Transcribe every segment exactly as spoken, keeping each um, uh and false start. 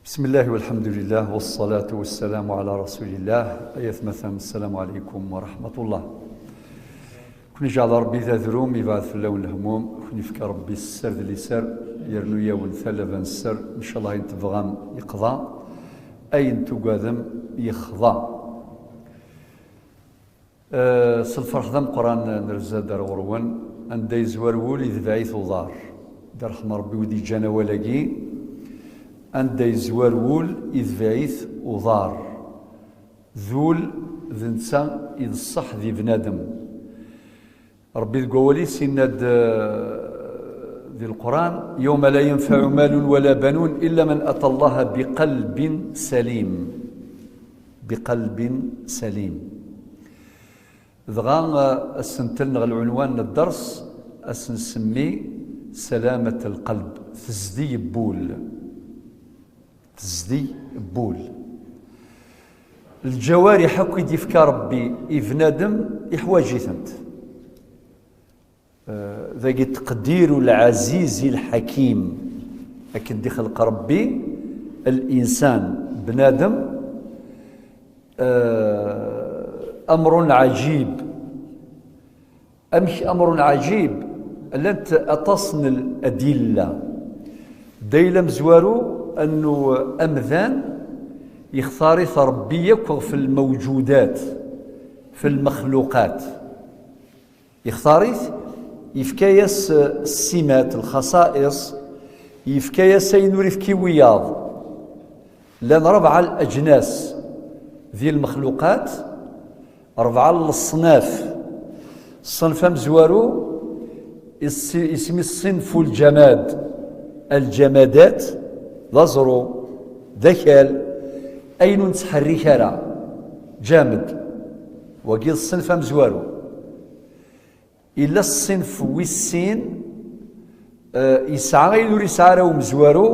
بسم الله والحمد لله والصلاة والسلام على رسول الله. Ay atmaten, السلام عليكم ورحمة الله. Kun ijeɛɛel Ṛebbi d adrum, ibɛed fell-awen lehmum, kun ifka Ṛebbi sser d liser, yernu-yawen talaba n sser, ncallah ayen tebɣam yeqḍa, ayen tugadem yexḍa. Eh, s lferḥ d ameqqran nerza-d ar ɣur-wen, anda yezwar wul idbeɛ-it uḍar. D rrḥem n Ṛebbi wi d-yeǧǧan awal-agi, anda yezwar wul idbeɛ-it uḍar. D ul d netta i d ṣṣeḥ di bnadem. Ṛebbi deg wawal-is yenna-d, eh, di Leqran: يوم لا ينفع مال ولا بنون إلا من أتى الله بقلب سليم. بقلب سليم. Dɣa, eh, asentel neɣ lɛunwan n dders, ad s-nsemmi سلامة القلب, tezdi n wul. Tezdi n wul. Lǧawariḥ akk i d-yefka Ṛebbi i bnadem, iḥwaǧ-itent. Eh, dagi تقدير العزيز الحكيم. Akken d-ixleq Ṛebbi الإنسان, bnadem, eh, أمر عجيب. Amek أمر عجيب? Llant aṭas n الأدلة. Dayla amezwaru, annu amdan yextar-it Ṛebbi yakk ɣef الموجودات, في المخلوقات. Yextar-it, yefka-yas, eh, ssimat, lxaṣa'iṣ, yefka-yas ayen ur ifki wiyaḍ. Llan rebɛa leǧnas di lmexluqat, rebɛa leṣnaf. Ṣṣenf amezwaru, issi-, isem-is ṣinfu lǧamad, aljamadat, d aẓru, d akal, ayen ur nettḥerrik ara, ǧamed. Wagi d ṣṣenf amezwaru. Illa ṣṣinf wis sin, eh, yesɛa ayen ur yesɛi ara umezwaru,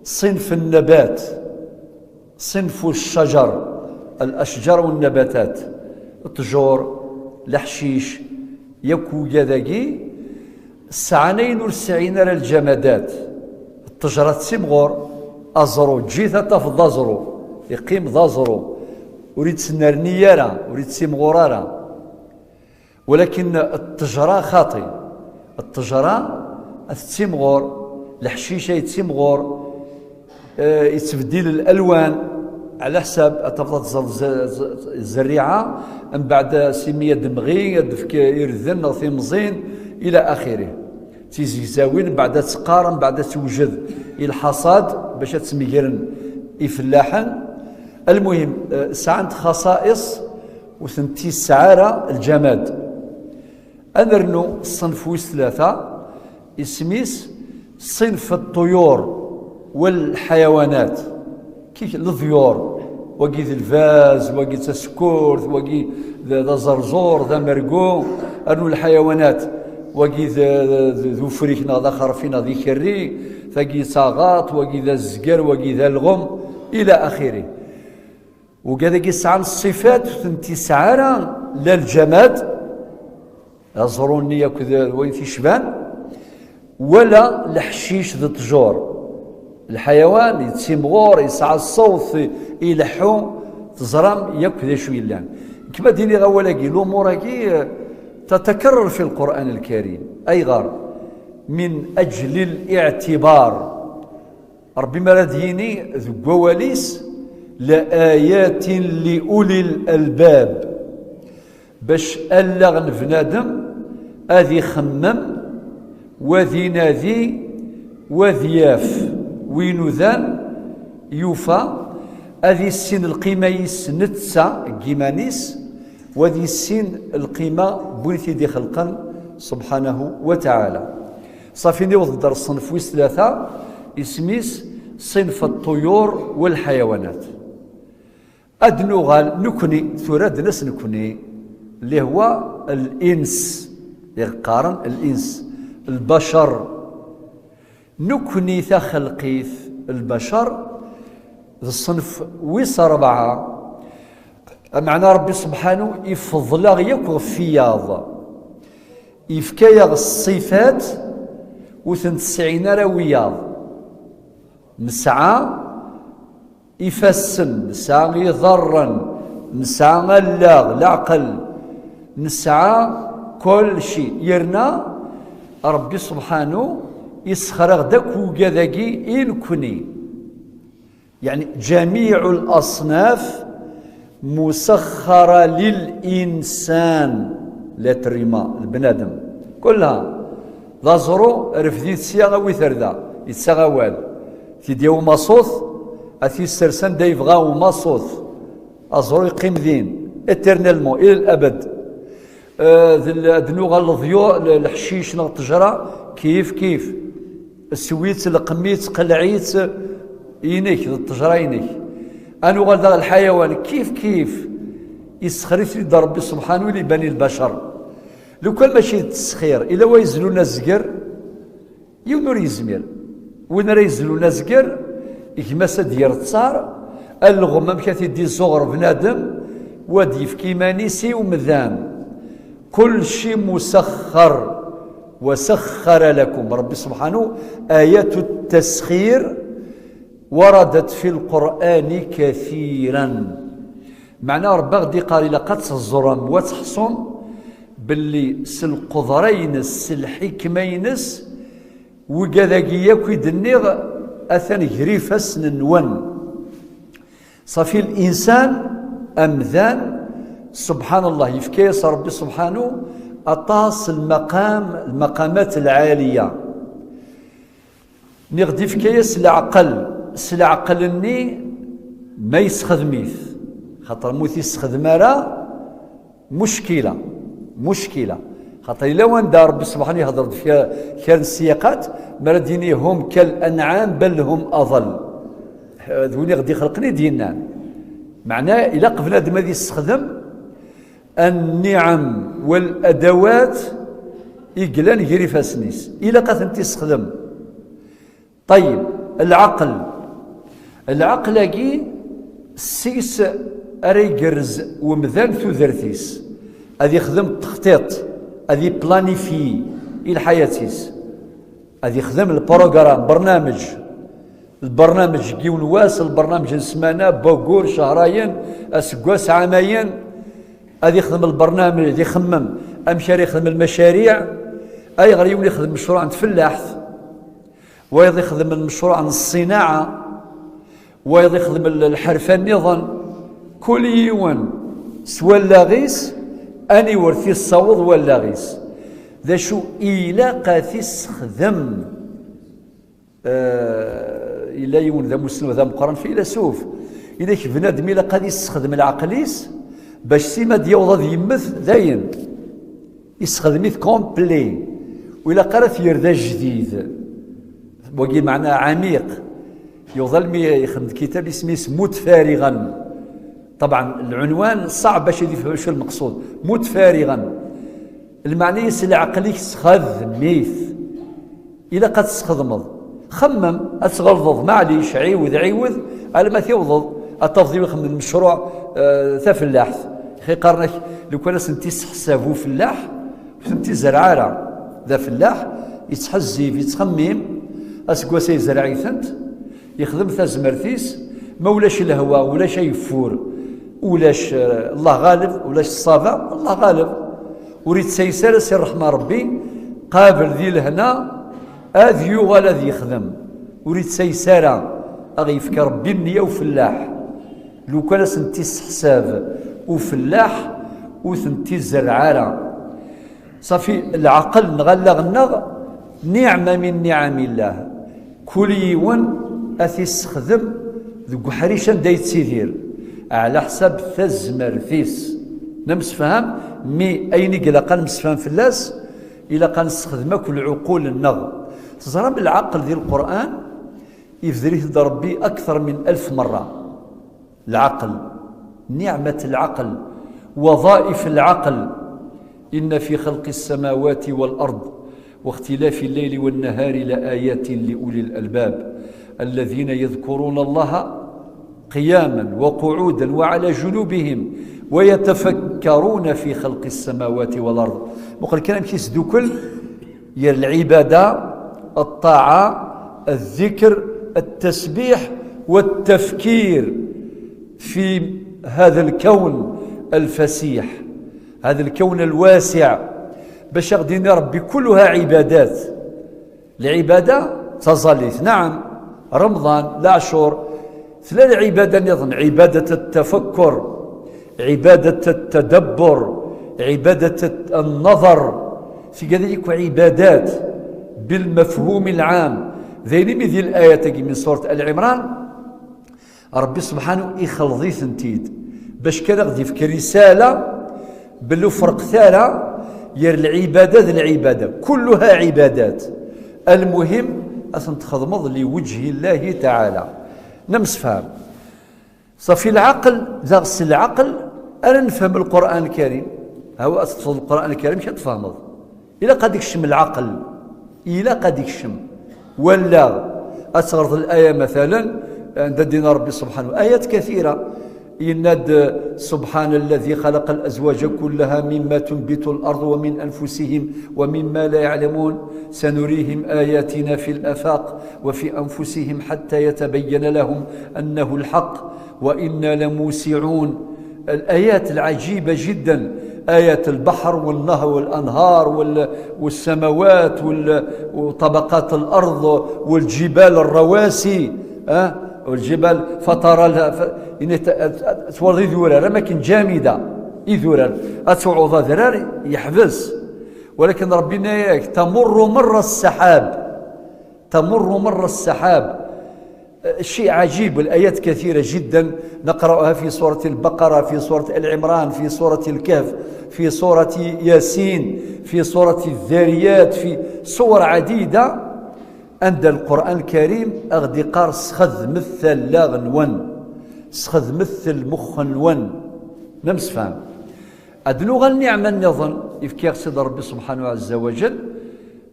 ṣinf nnabat, ṣinf ccajar, al-acjar wa nnabatat, ṭṭjur, leḥcic, yakk ugad-agi, sɛan ayen ur sɛin ara lǧamadat. Ṭṭejra tettimɣur, aẓru, ǧǧit ad tafeḍ d aẓru, iqqim d aẓru, ur yettnerni ara, ur yettimɣur ara. Walakin ṭṭejra xaṭi. Ṭṭejra tettimɣur, leḥcic yettimɣur, eh, yettbeddil الألوان, ɛla ḥsab ad tafeḍ ad tẓer z-, z-, zzerriɛa, mbeɛd s imi ad d-temɣi, ad d-tefk irden neɣ timẓin, ila axirih. Tizegzawin, mbeɛd ad teqqar, mbeɛd ad tewjed i lḥaṣad bac ad tt-megren ifellaḥen. Lmuhim, eh, sɛant xaṣa'iṣ ur tent-yesɛi ara lǧamad. Ad nernu ṣṣenf wis tlata, isem-is ṣinf ṭṭuyur wa lḥayawanat. Kif leḍyur, wagi d lbaz, wagi d tasekkurt, wagi d, d aẓerẓur, d amergu, rnu lḥayawanat, wagi d, d, d ufrik neɣ d axerfi neɣ d ikerri, tagi d taɣaṭ, wagi d azger, wagi d alɣem, ila axiri. Ugad-agi sɛan ṣṣifat ur tent-yesɛi ara la lǧamad, aẓru-nni akked wayen t-icban, wala leḥcic d ṭṭjur. Lḥayawan yettimɣur, yesɛa ṣṣewt, ileḥḥu, teẓram yakk d acu yellan. Nekk ma d-iniɣ awal-agi, lumuṛ-agi, eh, تتكرر في القرآن الكريم. Ayɣer? من أجل الاعتبار. Ṛebbi mi ara d-yini deg wawal-is: لآيات لأولي الألباب. Bac allaɣ n bnadem ad ixemmem, wa d inadi, wa d yaf, wi nudan yufa, ad issin lqima-is netta deg iman-is, wa d issin lqima n win i t-id-ixelqen, subḥanahu wa taɛala. Ṣafi, niweḍ-d ar ṣṣenf wis tlata, isem-is ṣinf ṭṭuyur wa lḥayawanat. Ad nuɣal nekni, tura ad nas nekni, اللي هو الإنس, i ɣ-qqaren الإنس, lbacer. Nekni taxelqit, lbacer, d ṣṣenf wis ṛebɛa. Ameɛna Ṛebbi subḥanu ifeḍl-aɣ yakk ɣef wiyaḍ. Yefka-yaɣ ṣṣifat ur tent-sɛin ara wiyaḍ. Nesɛa ifassen, nesɛa iḍarren, nesɛa allaɣ, leɛqel, nesɛa kulci. Yerna Ṛebbi subḥanu isexxer-aɣ-d akk ugad-agi i nekni. Yeɛni, ǧamiɛu l-aṣnaf musaxxara lil-insan, l'être humain, lbenadem. Kulha, d aẓru, refd-it sya, awi-t ar da, yettaɣ awal. T-id-yawi umaṣut, ad t-yessers anda yebɣa umaṣut. Aẓru yeqqim din, éternellement, ila l-abad. Eh, d l-, ad nuɣal leḍyu, l-, leḥcic neɣ ṭṭejra, kif kif. Swi-tt, leqqem-itt, qleɛ-itt, inek, d ṭṭejra inek. Ad nuɣal daɣ lḥayawan, kif kif. Isexxer-it-id Ṛebbi subḥanu li bani lbacer. Lukan mačči d ttesxir, ila wa yezlun azger, yiwen ur yezmir. Win ara yezlun azger, gma-s ad d-yerr ttaṛ, alɣem amek ad t-id-iẓuɣer bnadem, wa d-yefk iman-is i umdan. Kulci musaxxar, wa saxxara lakum. Ṛebbi subḥanu, ayatu ttesxir waradat fi lqur'ani kathiran. Meɛna Ṛebbi aɣ-d-iqqar ilaq ad teẓrem, wa tḥeṣum, belli s lqudra-ines, s lḥikma-ines, wigad-agi yakk i d-nniɣ, atan ger ifassen-nwen. Ṣafi, linsan, amdan, subḥan Allah, yefka-yas Ṛebbi subḥanu aṭas lmaqam, lmaqamat lɛaliya. Nniɣ-d yefka-yas leɛqel, s leɛqel-nni ma yessexdem-it, xaṭer ma ur t-yessexdem ara, muckila, muckila. Xaṭer yella wanda Ṛebbi ṣṣbeḥ-nni ihder-d fi kra n ssiyaqat, mi ara d-yini: "Hum kal anɛam bal hum aḍal." D win i ɣ-d-ixelqen i d-yennan. Meɛna ilaq bnadem ad yessexdem anniɛam wal adawat i yellan ger ifassen-is. Ilaq ad tent-yessexdem. Ṭayyeb, lɛeql. Lɛeql-agi, s-is ara igerrez wemdan tudert-is. Ad ixdem ttextiṭ, ad iplanifyi i lḥayat-is. Ad ixdem lprugram, bernameǧ. Lbernameǧ n yiwen wass, lbernameǧ n ssmana, bugur, cehrayen, aseggas, ɛamayen. Ad ixdem lbernameǧ, ad ixemmem amek ara ixdem lmacariɛ. Ayɣer yiwen ixdem mecruɛ n tfellaḥt? Wayeḍ ixdem lmecruɛ n ṣṣinaɛa, wayeḍ ixdem l-, lḥerfa nniḍen. Kul yiwen s wallaɣ-is, aniwer t-issaweḍ wallaɣ-is. D acu ilaq ad t-issexdem? Eh, yella yiwen d amussnaw d ameqqran, filasuf. Ilak bnadem ilaq ad issexdem leɛqel-is bac sima d-yaweḍ ad yemmet, dayen. Issexdem-it complet. Ur ilaq ara ad t-yerr d ajdid. Wagi meɛna ɛamiq. Yuḍ almi ixdem-d kitab isem-is Mutfariɣen. Ṭabɛen, lɛunwan ṣaɛb bac ad ifhem acu lmeqṣud. Mutfariɣen. Lmeɛna-is, leɛqel-ik sxedm-it. Ilaq ad t-tesxedmeḍ. Xemmem, ad tɣelḍeḍ, maɛlic, ɛiwed, ɛiwed, alma tiwḍeḍ, ad tafeḍ yiwen ixemmem mecruɛ, eh, tafellaḥt. Ixi qqaren-ak, lukan ad sent-isseḥsab ufellaḥ, ur tent-izerreɛ ara. D afellaḥ, yettḥezzib, yettxemmim, aseggas-a yezreɛ-itent, yexdem tazmert-is, ma ulac lehwa, ulac ayeffur, ulac, eh, Allah ɣaleb, ulac ṣṣaba, Allah ɣaleb. Ur ittayes ara si ṛṛeḥma n Ṛebbi, qabel di lehna, ad yuɣal ad yexdem. Ur ittayes ara, a ɣ-yefk Ṛebbi nniya ufellaḥ. Lukan ad sent-isseḥsab ufellaḥ, ur tent-izerreɛ ara. Ṣafi, leɛqel neɣ allaɣ-nneɣ, niɛma min niɛamillah. Kul yiwen ad t-issexdem deg uḥric anda yettidir, ɛla ḥsab tazmert-is. Nemsefham, mi ayen i ilaq ad nemsefham fell-as, ilaq ad nessexdem akk lɛuqul-nneɣ. Teẓram, leɛqel di Lqur'an, ibder-it-id Ṛebbi akteṛ min alef meṛṛa. العقل، نعمة العقل، وظائف العقل. إن في خلق السماوات والأرض واختلاف الليل والنهار لآيات لأولي الألباب الذين يذكرون الله قياما وقعودا وعلى جنوبهم ويتفكرون في خلق السماوات والأرض. Muqel kan amek isdukkel ger lɛibada, ṭṭaɛa, zzikr, ttesbiḥ, والتفكير في هذا الكون الفسيح، هذا الكون الواسع، باش غادي نربي كلها عبادات. العبادة تزاليت، نعم، رمضان، العشور، ثلاث عبادة نظن، عبادة التفكر، عبادة التدبر، عبادة النظر، في كذلك عبادات بالمفهوم العام. ذيني مثل الآية من سورة آل عمران، ربي سبحانه يخلضي ثنتيد باش كان غادي يفك رسالة باللي فرق ثارة ير العبادة ذي العبادة، كلها عبادات. المهم أثن تخدمض لوجه الله تعالى. نمسفهم. صافي العقل، ذا غس العقل، أنا نفهم القرآن الكريم. هو أصل القرآن الكريم كتفهمض. إلا قد يكشم العقل، إلا قد يكشم. ولا أتغرض الآية مثلا عند دين ربي سبحانه، آيات كثيرة يناد: سبحان الذي خلق الأزواج كلها مما تنبت الأرض ومن أنفسهم ومما لا يعلمون، سنريهم آياتنا في الآفاق وفي أنفسهم حتى يتبين لهم أنه الحق وإنا لموسعون. الآيات العجيبة جدا، آية البحر والنهر والأنهار وال-، والسماوات وال-، وطبقات الأرض والجبال الرواسي، أه؟ والجبال فترى لها ف-، يعني ت-، ت-، تورد ذورة، لما كان جامدة، إذورة، أتوعوض ذرار يحبس. ولكن ربنا ياك تمر مر السحاب، تمر مر السحاب. شيء عجيب، والآيات كثيرة جدا نقرأها في سورة البقرة، في سورة آل عمران، في سورة الكهف، في سورة ياسين، في سورة الذاريات، في سور عديدة. عند القرآن الكريم أغدقار سخذ مثل لاغ نون، سخذ مثل مخ نون. نمسفهم. أدنو غا النعمة النظن يفكي سيد ربي سبحانه عز وجل.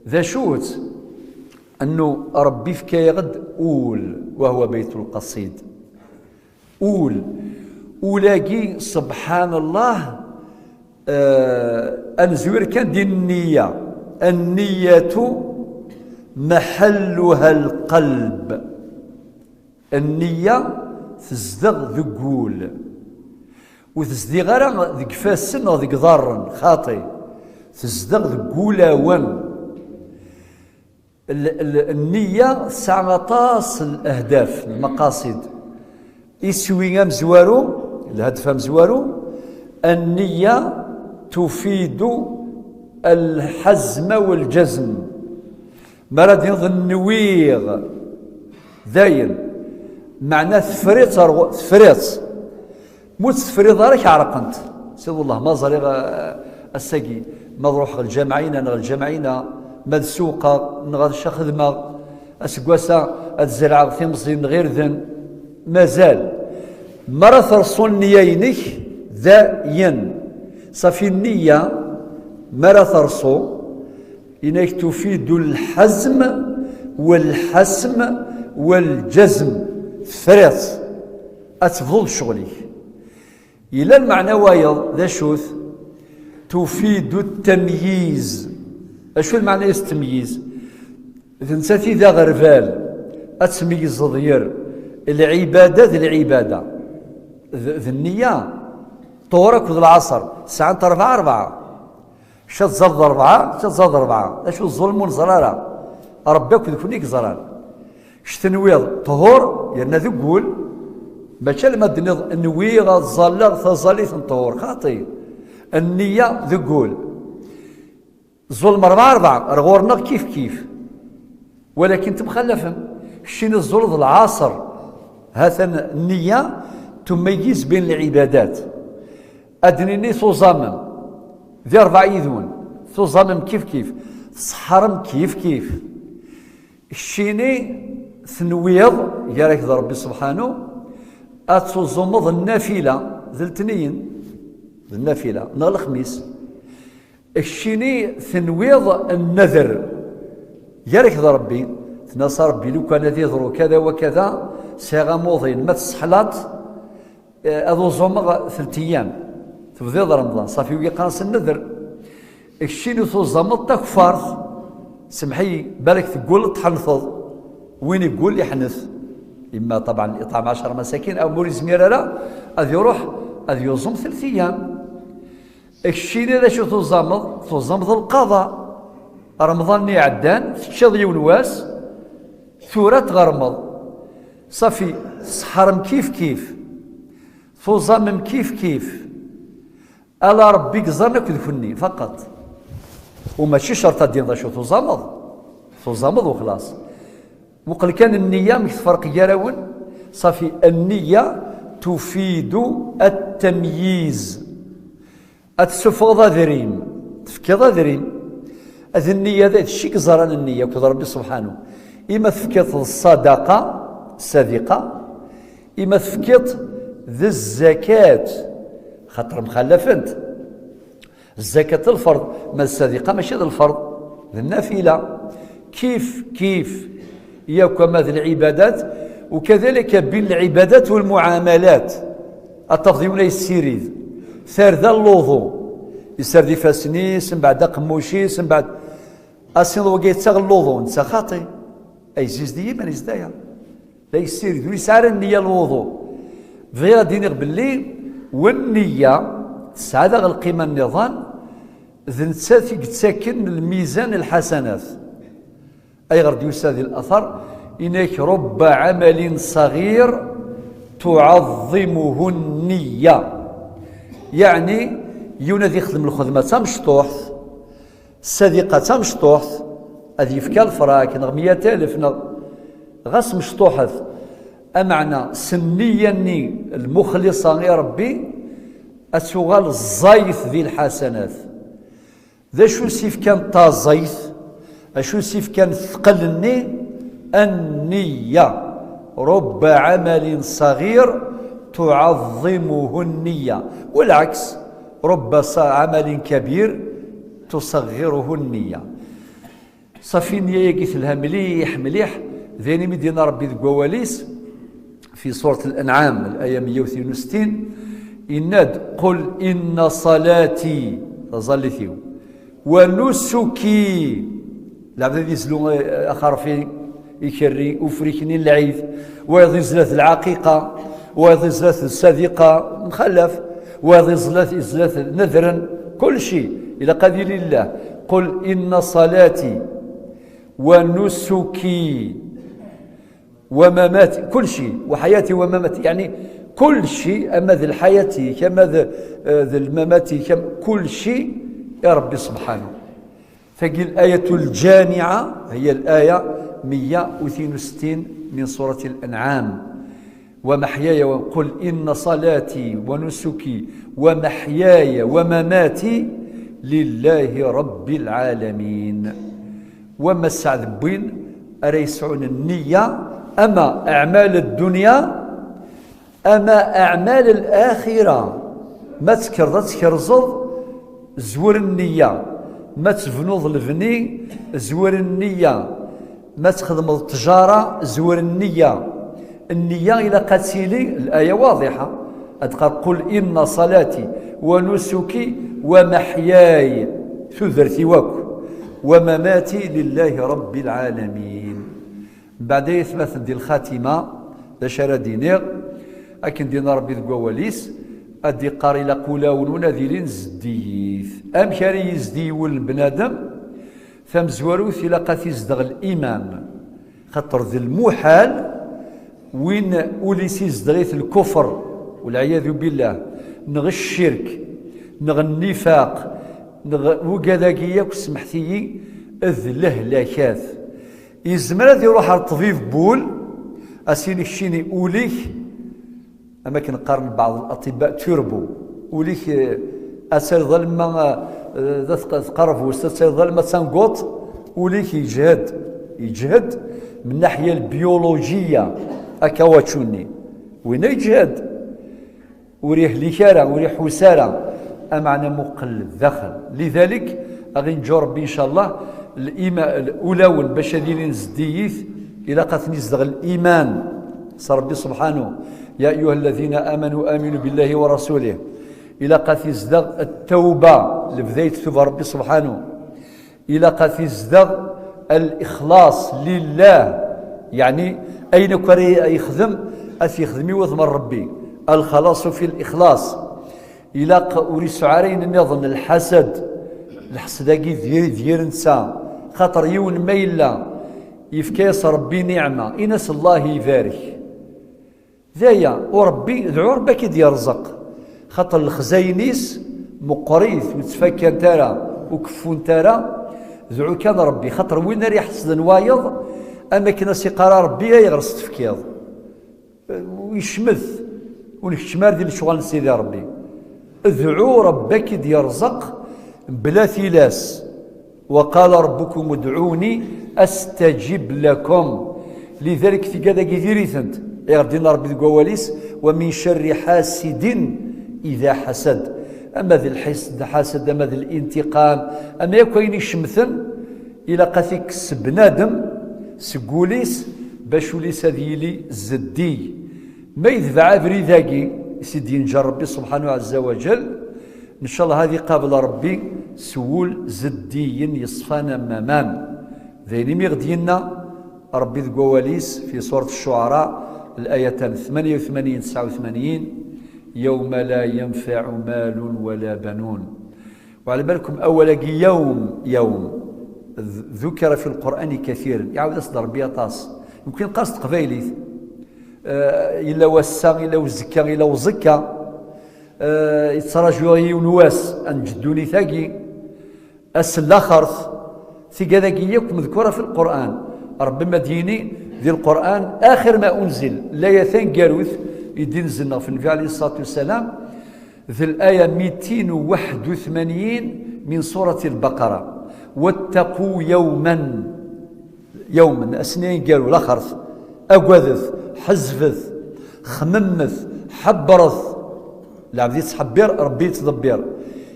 ذا شوت أنه ربي في كيغد أول، وهو بيت القصيد. أول، أولاقي سبحان الله. آه، أنزوير كان دي النية. النية محلها القلب. النية تزدغ ذقول، وتزدغ غير ذق فاسن أو ذق ضارن خاطي، تزدغ ذقول أوان. ال-، ال-، النية تسعى غطاس الأهداف، المقاصد. إسوي أمزوارو، الهدف أمزوارو، النية تفيد الحزم والجزم. ما راه يظن نويغ داين، معناه تفريط، تفريط. مو تسفريض راك عرقنت. سي والله ما زريغ، آه، الساقي، ما نروح الجامعين، أنا الجامعين، ما السوق، نغاد شخدمة، أسقواسا، أتزرع ثمزين غير ذن، مازال. مرة ترسو النية ينك، ذا ين. صافي النية، مرة ترسو، إنك تفيد الحزم والحسم والجزم. فريط. أتفضل شغلك. إلا المعنى وايض، ذا شوث، تفيد التمييز. أشو المعنى يستمييز؟ ذنساتي ذا غربال، أتميز ضير العبادة ذي العبادة. ذ-، ذي النية، طورك ذي العصر، ساعة أربعة، أربعة. شتزرد أربعة، شتزرد أربعة. أشو الظلم ونزرارة؟ ربي أكد كل يك زرار. شتنويض طهور، يرنا ذقول. ماشي لما دنيض نويغ الظلة، ثظليت نطهور. خاطي. النية ذقول. ظلم أربعة، أربعة. رغورنا كيف كيف. ولكن تمخلفم. شين الظلم العصر. هذا النية تميز بين العبادات. أدنيني ثوزامم ذي أربع يذون، ثوزامم كيف كيف، تصحرم كيف كيف. الشيني ثنويض يارك ذا ربي سبحانه، أتوزمض النافلة ذي الاثنين، ذي النافلة نغ الخميس. الشيني ثنويض النذر يارك ذا ربي، تناصر ربي لو كان ذي ضرو كذا وكذا، سيغا موضين ما تسحلات، آه، أذو زومغ ثلاث أيام. تبديض رمضان، صافي ويقانس النذر. الشين ثوزمض تكفارت. سمحي، بالك تقول تحنثض. وين يقول يحنث؟ Imma ṭabɛen iṭɛem ɛecṛa masakin, aw ma ur yezmir ara ad iṛuḥ ad yuẓem telt ayyam. Keččini d acu tuẓameḍ? Tuẓameḍ lqaḍa. Remḍan-nni iɛeddan, teččiḍ yiwen wass, tura tɣermeḍ. Ṣafi, tseḥḥrem kif kif, tuẓamem kif kif. Ala Ṛebbi i yeẓran akked kenni, faqat. U mačči ccerṭ ad d-tiniḍ acu tuẓameḍ. Tuẓameḍ u xlaṣ. Muqel kan nniya, amek tferq gar-awen. Ṣafi, nniya tufidu at-tamyiz. Ad tessufɣeḍ adrim, tefkiḍ adrim. Ad nniya d acu i yeẓran nniya akked Ṛebbi subḥanu. Ima tefkiḍ ṣṣadaqa, ṣṣadiqa, ima tefkiḍ d zzakat, xaṭer mxallafent. Zzakat d lferḍ, ma d ṣṣadiqa mačči d lferḍ, d nnafila. Kif kif, yakk ama d lɛibadat, u kadalika bin lɛibadat u lmuɛamalat. Ad tafeḍ yiwen a yessirid, tarda n luḍu, yessared ifassen-is, mbeɛd aqemmuc-is, mbeɛd asineḍ wagi yettaɣ luḍu, netta xaṭi. Ay zizdeg iman-is daya. La yessirid, ur yesɛi ara nniya lwuḍu. Bɣiɣ ad d-iniɣ belli nniya tesɛa daɣ lqima nniḍen, d nettat i yettaken lmizan n lḥasanat. Ayɣer d-yusa di later, inak: "Rubba ɛamalin ṣaɣir tuɛaẓimuhu nniya." Yeɛni, yiwen ad ixdem lxedma d tamecṭuḥt, ṣṣadiqa d tamecṭuḥt, ad yefk alefrak neɣ meyya alef neɣ ɣas mecṭuḥet, ameɛna s nniya-nni lmuxliṣa i Ṛebbi, ad tuɣal ẓẓayet di lḥasanat. D acu s-ifkan taẓayt? Acu s-ifkan ttqel-nni? Nniya. Rubba ɛamalin ṣaɣir tuɛaẓimuhu nniya. Walɛaks, rubba ṣa-, ɛamalin kabir tuṣaɣiruhu nniya. Ṣafi, nniya-agi telha mliḥ, mliḥ. D ayen imi d-yenna Ṛebbi deg wawal-is, fi surat Al-Anɛam, laya meyya u tnin u settin, yenna-d: "Qul inna ṣalati", taẓallit-iw, "wa nusuki", lɛebd ad yezlu, eh, axerfi, ikerri, ufrik-nni n lɛid, wayeḍ izla-t lɛaqiqa, wayeḍ izla-t ṣṣadiqa, mxallaf, wayeḍ izla-t, izla-t nadren, kulci ilaq ad yili lillah. "Qul inna ṣalati wa nusuki wa mamati", kulci, "wa ḥayati wa mamati", yeɛni kulci, ama d lḥayat-ik, ama d, eh, d lmamat-ik, am-, kulci i Ṛebbi subḥanu. Tagi l-ayatul ǧamiɛa, hiya l-aya meyya u tnin u settin min surat Al-Anɛam. "Wa maḥyaya wa", qul inna ṣalati wa nusuki wa maḥyaya wa mamati lillahi rabbil ɛalamin. Wamma sseɛd n win ara yesɛun nniya, ama aɛmal ddunya, ama aɛmal laxira. Ma tekkreḍ ad tkerzeḍ, zwer nniya. Ma tebnuḍ lebni, zwer nniya. Ma txedmeḍ ttjara, zwer nniya. Nniya ilaq ad tili, laya waḍiḥa. Ad qqar: "Qul inna ṣalati wa nusuki wa maḥyaya", tudert-iw akk, "wa mamati lillahi rabbil ɛalamin." Mbeɛd aytmaten di lxatima, d acu ara d-iniɣ? Akken d-yenna Ṛebbi deg wawal-is, ad d-iqqar: "Ilaq ulawen-nwen ad ilin zeddigit." Amek ara yezdi wul n bnadem? Tamezwarut, ilaq ad t-izdeɣ liman, xaṭer d lmuḥal win ul-is izdeɣ-it lkufr, walɛiyadu billah, neɣ ccirk, neɣ nnifaq, neɣ wugad-agi yakk, smeḥt-iyi, d lehlakat. Yezmer ad iruḥ ar ṭṭbib n wul, a s-yini: "Keččini ul-ik", am akken qqaren baɛḍ al-atibba, turbo. Ul-ik, eh, ad taliḍ alamma, eh, d at-, tqerbust, ad taliḍ alamma d tanguṭ, ul-ik yeǧhed, yeǧhed min naḥya lbyulujiya, akawaču-nni. Winna yeǧhed. Ur ihlik ara, ur iḥus ara, ameɛna muqel daxel. Lidalik, a ɣ-inǧu Ṛebbi, ncallah, lima-, ulawen bac ad ilin zeddigit, ilaq ad ten-izdeɣ liman s Ṛebbi subḥanu. "Ya ayyuha alladhina amanu aminu billahi wa rasulih." Ilaq ad t-izdeɣ ttawba, lebda yettub Ṛebbi subḥanu. Ilaq ad t-izdeɣ al-ixlaṣ lillah, yeɛni Ayen akk ara yexdem, ad t-yexdem i wudem n Ṛebbi. Alxalaṣu fi lixlaṣ. Ilaq ur yesɛu ara ayen nniḍen, lḥasad. Lḥesd-agi d yir, d yir netta. Xaṭer yiwen ma yella, yefka-yas Ṛebbi niɛma, in-as Allah ibarek. D aya, u Ṛebbi, dɛu Ṛebbi ad k-id-yerẓeq. Xaṭer lexzayen-is meqqrit, ur ttfakkant ara, ur keffunt ara. Dɛu kan Ṛebbi, xaṭer win ara iḥesden wayeḍ, am akken as-iqqar Ṛebbi, ayɣer s-tefkiḍ? Yecmet, ur nekcem ara di lecɣal n Sidi Ṛebbi. Dɛu Ṛebbi ad k-id-yerẓeq bla tilas. وقال ربكم ادعوني أستجب لكم. Lidalik, tigad-agi diri-tent. Ayɣer d-yenna Ṛebbi deg wawal-is: ومن شر حاسد إذا حسد. Ama d lḥisd, lḥasad, ama d lintiqam, ama yakk ayen icemten, ilaq ad t-ikkes bnadem seg wul-is, bac ul-is ad yili zeddig. Ma yetbeɛ abrid-agi i s-id-yenǧer Ṛebbi subḥanahu ɛezza wa ǧel, ncallah ad iqabel Ṛebbi s wul zeddigen yeṣfan am waman. D ayen imi ɣ-d-yenna Ṛebbi deg wawal-is fi surat Ccuɛara, laya tmanya u tmanyin, tesɛa u tmanyin: يوم لا ينفع مال ولا بنون. وعلى بالكم أول يوم، يوم ذكر في القرآن كثيرا، يعاود-as-d Ṛebbi aṭas. Yemkin qqaren s teqbaylit, eh, yella wass-a, yella uzekka, yella uẓekka. Eh, yettraǧu yiwen wass ad neǧǧ ddunit-agi. Ass n laxert, tigad-agi yakk medkura fi Lqur'an. Ṛebbi ma d-yini di Lqur'an, axir ma unzil, laya taneggarut i d-inzel neɣ f Nnbi ɛalayhi ṣṣalatu wassalam, d laya mitin u waḥed u tmanyin min surat Lbaqara: واتقوا يوما. Yawmen, ass-nni aneggaru, laxert, agadet, ḥezbet, xemmemet, ḥebbret. Lɛebd yettḥebbir, Ṛebbi yettḍebbir.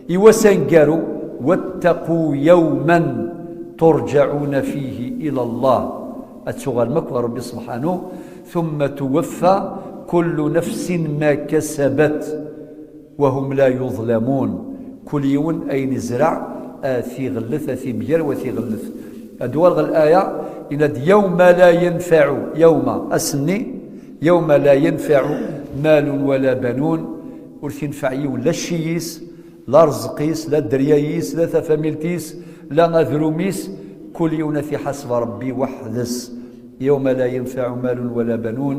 I wass aneggaru: واتقوا يوما ترجعون فيه إلى الله. Ad tuɣalem akk ɣer Ṛebbi subḥanu. ثم توفى كل نفس ما كسبت وهم لا يظلمون. Kul yiwen ayen izreɛ, ad t-iɣellet, ad t-imger, ad t-iɣellet. Ad uɣal ɣer laya, yenna-d: يوم لا ينفع, yawma, ass-nni, يوم لا ينفع مال ولا بنون, ur t-infaɛ yiwen, la cci-is, la rrezq-is, la dderya-is, la tafamilt-is, la adrum-is, kul yiwen ad t-iḥaseb Ṛebbi weḥd-s. يوم لا ينفع مال ولا بنون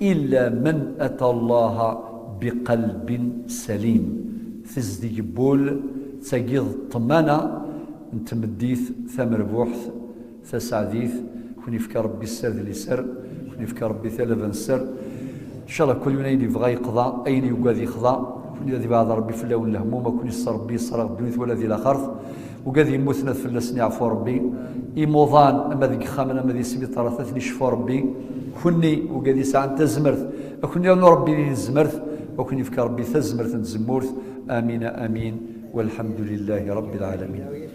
إلا من أتى الله بقلب سليم. Tezdeg n wul, d tagi d ṭṭmana n tmeddit tamerbuḥt, taseɛdit. Ad ken-ifk Ṛebbi sser d liser, ad ken-ifk Ṛebbi talaba n sser. Ncallah, kul yiwen ayen yebɣa yeqḍa, ayen yugad yexḍa. Ad ken-, ad ibɛed Ṛebbi fell-awen lehmum, ad ken-isser Ṛebbi yesser ɣer ddunit wala di laxert. Ugad yemmuten ad fell-asen yeɛfu Ṛebbi. Imuḍan, ama deg yexxamen, ama di sbiṭarat, ad ten-icfu Ṛebbi. Kunni, ugad yesɛan tazmert, ad ken-yernu Ṛebbi di tezmert, ad ken-yefk Ṛebbi tazmert n tzemmurt. Amin, amin. والحمد لله رب العالمين.